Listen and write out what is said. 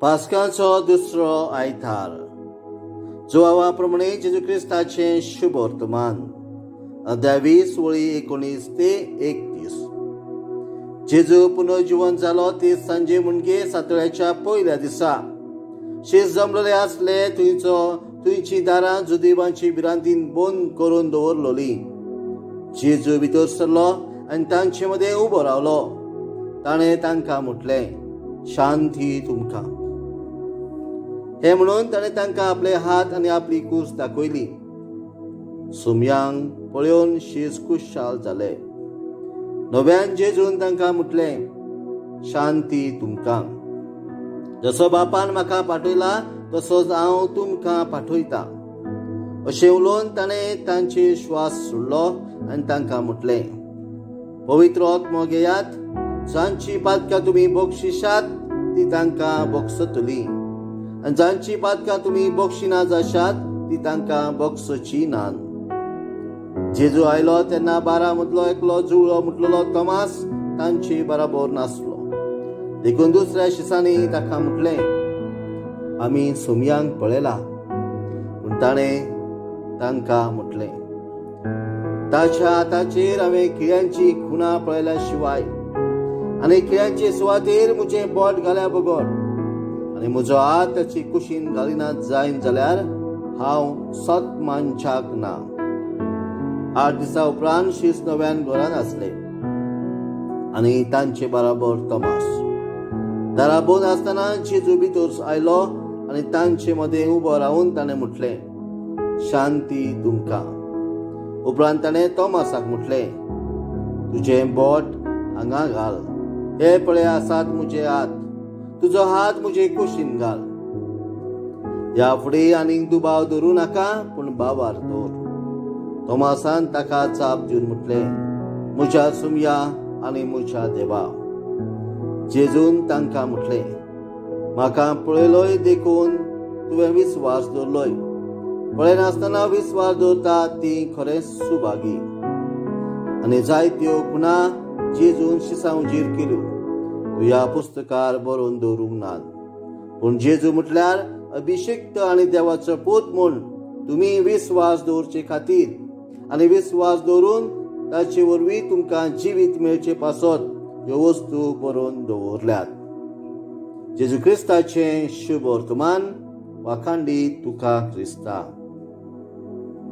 पास्काचो दुसरो आयतार जुवावा प्रमाणे जेजू क्रिस्ताचें शुभ वर्तमान अध्याय 20 वळी 19 ते 31. जेजू पुनर्जीवन जालो ते सांजे मुणगे सातळ्याच्या पयल्या दिसा शीस जमलेले आसले थंयची दारां जुदेवांची भिरांतीन बंद करून दवरलोली. जेजू भितर सरलो आनी तांचे मदें उबो रावलो. ताणें तांकां म्हटलें, शांती तुमकां. हें म्हणून ताणें तांकां आपले हात आनी आपली कूस दाखयली. सुमयांक पळोवन शीस खुशाल जाले. नव्यान जेजून तांकां म्हटलें, शांती तुमकां. जसो बापान म्हाका पाठयला तसोच हांव तुमकां पाठयता. अशें उलोवन ताणें तांचे श्वास सोडलो आनी तांकां म्हटलें, पवित्र आत्मो घेयात. जांची पातकां तुमी बक्षिशात ती तांकां बक्षतली आनी जांची पातकां तुमी बक्षिना जाशात ती तांकां बक्षची ना. जेजू आयलो तेन्ना 12 मदलो एकलो जुळो म्हटलेलो तोमास तांचे बराबर नासलो. देखून दुसऱ्या शिसांनी ताका म्हटलें, आमी सोमयांक पळयला. पूण ताणें तांकां म्हटलें, ताच्या हाताचेर हांवें खिळ्यांची खुणां पळयल्या शिवाय आनी खिळ्यांचे सुवातेर म्हजें बोट घाल्या बगर आनी म्हजो हात ताची कुशीन घालिना जायन जाल्यार हांव सत मानच्याक ना. 8 दिसां उपरांत शीस नव्यान घरांत आसले आनी तांचे बराबर तोमास. दारां बंद आसतना जेजू भितर आयलो आनी तांचे मदें उबो रावून ताणें म्हटलें, शांती तुमकां. उपरांत ताणें तोमासाक म्हटलें, तुजें बोट हांगा घाल, हे पळय आसात म्हजे हात, तुजो हात म्हजे कुशीन घाल. ह्या फुडें आनीक दुबाव धरूं नाका, पूण बाबार दवर. तोमासान ताका जाप दिवन म्हटलें, म्हज्या सुमया आनी म्हज्या देवा. जेजून तांकां म्हटलें, म्हाका पळयलोय देखून तुवें विस्वास दवरलोय. पळयनासतना विस्वास दवरता ती खरेंच सुभागी. आनी जायत्यो खुणा जेजून शिसांवजीर केल्यो, ह्या पुस्तकार बरोवन दवरूंक नात. पूण जेजू म्हटल्यार अभिषिक्त आनी देवाचो पूत म्हूण तुमी विस्वास दवरचे खातीर आनी विस्वास दवरून ताचे वरवीं तुमकां जिवीत मेळचे पासत ह्यो वस्तू बरोवन दवरल्यात. जेजू क्रिस्ताचें शुभ वर्तमान. वाखांडी तुका क्रिस्ता.